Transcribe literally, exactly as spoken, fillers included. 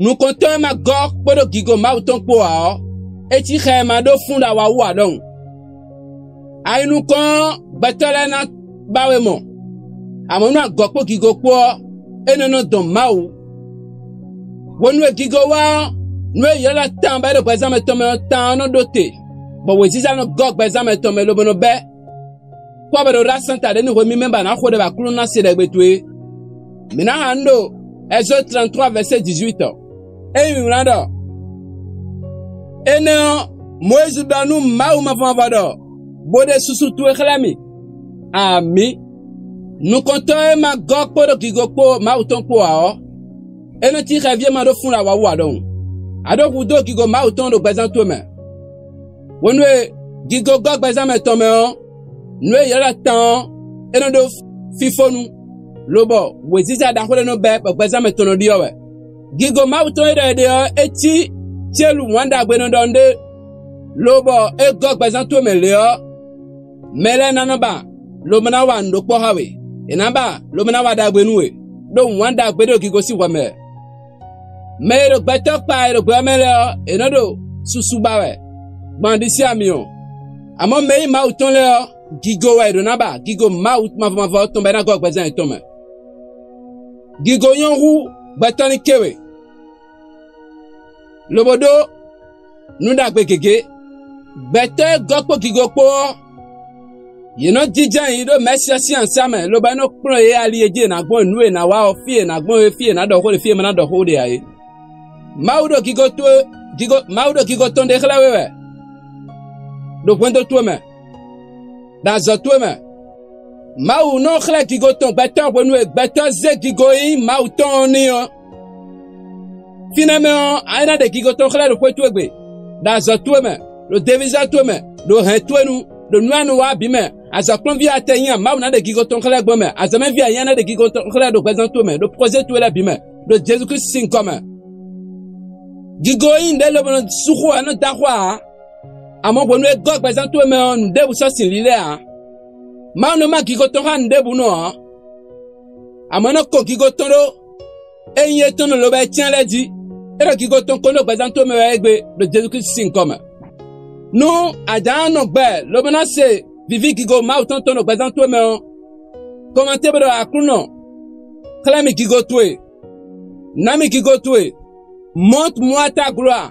Nukɔntɔn e ma gɔ́ kpódó gigo Mawu tɔn kpó ǎ ɔ́, é cí xɛ e ma ɖó fún ɖo awa wú ǎ ɖɔhun. Ayi nukɔn ɔ́, gbɛtɔ́ lɛ́ɛ ná ba we mɔ, amɔ̌ nú agɔ̌ kpó gigo kpó ɔ́, é nɔ nɔ dɔn Mawu. Hwenu e gigo wá ɔ́, nǔ e è ylɔ́ ɖɔ tan bɔ é ɖo gbɛzán mɛtɔn mɛ ɔ́ tan ɔ́ nɔ ɖó te, bɔ wěziza nɔ gɔ́ gbɛzán mɛtɔn mɛ lobo nɔ bɛ́. Kpɔ́ bɔ è ɖo ɖó asán ta ɖě nú hwe mímɛ́ ba nǎ xo ɖɛ bɔ Aklúnɔ ná se ɖɛ gbe towe. Mǐ ná xa nǔ ɖo Ɛzɔ́di tranntrɔ́ vɛ̌sé dixwíitɔ́. Ényí mǐ wlán ɖɔ: Énɛ́ ɔ́, Mɔyízi ɖɔ nú Mawu mavɔ mavɔ ɖɔ: Bó ɖe susu towe xlɛ́ mì. Amǐ. Nukɔntɔ́ e ma gɔ́ kpódó gigo kpó Mawu tɔn kpó ǎ ɔ́, é nɔ cí xɛví e ma ɖó fún ɖo awa wú ǎ ɖɔhun. A ɖó hudó gigo Mawu tɔn ɖo gbɛzán towe mɛ. Hwenu e gigo gɔ́ gbɛzán mɛ tɔn mɛ ɔ́, nǔ e è ylɔ́ ɖɔ tan ɔ́, é nɔ ɖó fífónu, lobɔ wěziza ɖaxó ɖé nɔ bɛ́ bɔ gbɛzán mɛ tɔn nɔ ɖyɔ́ wɛ. Gigo Mawu tɔn e ɖɔ è ɖe ɔ́, é cí célu wǎn ɖagbe nɔ ɖɔ nú ɖé, lobɔ é gɔ́ gbɛzán towe mɛ lě ɔ́, mɛ lɛ́ɛ ná nɔ ba, lobo ná wa nǔ ɖokpó xá we; è nǎ ba, lobo ná wa ɖagbe nú we, ɖó wǎn ɖagbe ɖo gigo sín hwɛ mɛ wɛ. Mɛ e ɖo gbɛtɔ́ kpa e ɖo gbɛ ɔ́ mɛ lɛ́ɛ ɔ́, è nɔ́ ɖo susu ba wɛ gbɔn aɖisí amyɔ. Amɔ̌, mɛ e nyí Mawu tɔn lɛ́ɛ ɔ́, gigo wɛ è ɖǒ ná ba, gigo Mawu mavɔ mavɔ ɔ́ tɔn bɔ é ná gɔ́ gbɛzán yětɔn mɛ. Gigo nyɔ́ hú gbɛtɔ́ ní kéwe, lobo ɖó nǔ ɖagbe gěgé. Gbɛtɔ́ e gɔ́ kpó gigo kpó ɔ́, yě nɔ jínjɔ́n ayǐ ɖo mɛ̌si ɔ́ sín asá mɛ, lobo é nɔ kplɔ́n yě ali e jí è nǎ gbɔn nǔ e è nǎ wa ɔ́, fí e è nǎ gbɔn é, fí e è nǎ ɖɔ xó ɖe, fí e è ma ná ɖɔ xó ɖe ǎ é. Mawu ɖo gigo towe gigo Mawu ɖo gigo tɔn ɖe xlɛ́ we wɛ, ɖo hwɛndo towe mɛ, ɖo azɔ̌ towe mɛ. Mawu nɔ xlɛ́ gigo tɔn gbɛtɔ́ hwenu e gbɛtɔ́ zé gigo e nyí Mawu tɔn ɔ́ n'i ɔ́. Fínɛ́ mɛ ɔ́, a é ná ɖe gigo tɔn xlɛ́ ɖo xwé towe gbe, ɖo azɔ̌ towe mɛ, ɖo devízɔ́ towe mɛ, ɖo hɛ̌n towe nu, ɖo nǔ e a nɔ wa ɔ́ bǐ mɛ. Azɔ̌kplɔ́nví e a tɛ nyí a, Mawu ná ɖe gigo tɔn xlɛ́ gbɔn mɛ. Azɔ̌mɛví e a nyí a ná ɖe gigo tɔn xlɛ́ ɖo gbɛzán towe mɛ, ɖo xwezé towe lɛ́ɛ bǐ mɛ, ɖo Jezu Klísu sín nyǐkɔ mɛ. Gigo e nyí nǔɖé lobo nɔ sú xó ǎ, nɔ dó axwá ǎ. Amɔ̌, hwenu e gɔ́ gbɛzán towe mɛ ɔ́, nǔɖěbǔ sɔ́ sin lílɛ́ ǎ. Mawu nɔ má gigo tɔn xá nǔɖěbǔnu ǎ. Amɔ̌, é nɔ kɔn gigo tɔn ɖó é nyí étɔn nɔ lobo ɛ cyán lɛ́ɛ jí. É ɖo gigo tɔn kɔn ɖó gbɛzán towe mɛ wɛ égbé, ɖo Jezu Klísu sín nyǐkɔ mɛ. Nú a jǎn nɔ gbɛ lobo ná se vǐví gigo Mawu tɔn tɔn ɖo gbɛzán towe mɛ ɔ́, kɔnmɔtɛ́ bó ɖɔ: Aklúnɔ, xlɛ́ mì gigo towe, ná mì gigo towe. Mɔ̌t Muatagloa,